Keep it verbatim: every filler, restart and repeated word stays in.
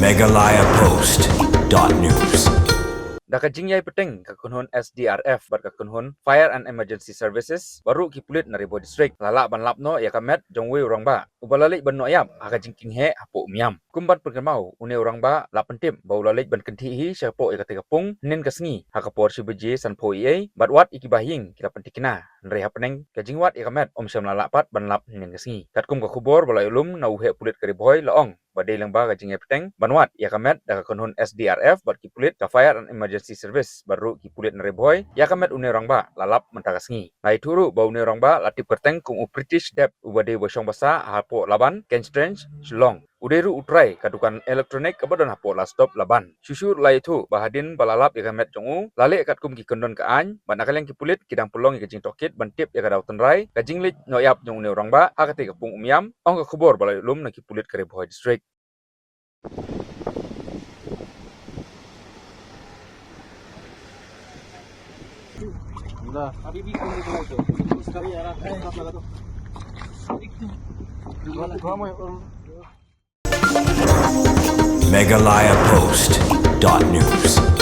Meghalaya Post dot news. Da ka jingïai bteng ka kynhun S D R F bad ka kynhun Fire and Emergency Services bad ruh ki pulit na Ri Bhoi District, la lah ban lap noh ïa ka met jong uwei u rangbah uba la leit ban noh ïap ha ka jingkieng heh hapoh Umiam. Kum ban pynkynmaw, une u rangbah la pyntip ba u la leit ban kynthih hi shapoh ïa katei ka pung hynnin ka sngi ha ka por shi baje sanphew eiei, bad wat ïa ki bahaïing ki la pynthikna, hynrei hapdeng ka jingwad ïa ka met, ym shym la lah pat ban lap hynnin ka sngi. Katkum ka khubor ba la ïoh lum na u heh pulit ka Ri Bhoi, la ong ba dei lyngba ka jingïai bteng ban wad ïa ka met da ka kynhun S D R F bad ki pulit ka Fire and Emergency Service bad ruh ki pulit na Ri Bhoi, ïa ka met une u rangbah la lap mynta ka sngi. La ïathuh ruh ba une u rangbah la tip kyrteng kum u Pritish Deb, uba dei uba shong basa hapoh Laban, Kent Range, Shillong. U dei ruh u trai ka dukan electronic kaba don hapoh Last Stop Laban. Shuh shuh la ïathuh ba hadien ba la lap ïa ka met jong u, la leh katkum ki kyndon ka aiñ, bad na ka liang ki pulit ki dang pynlong ïa ka jingtohkit ban tip ïa ka daw tynrai ka jingleit noh ïap jong une u rangbah ha katei ka pung Umiam, ong ka khubor ba la ïoh lum na ki pulit ka Ri Bhoi District. Meghalaya Post dot news.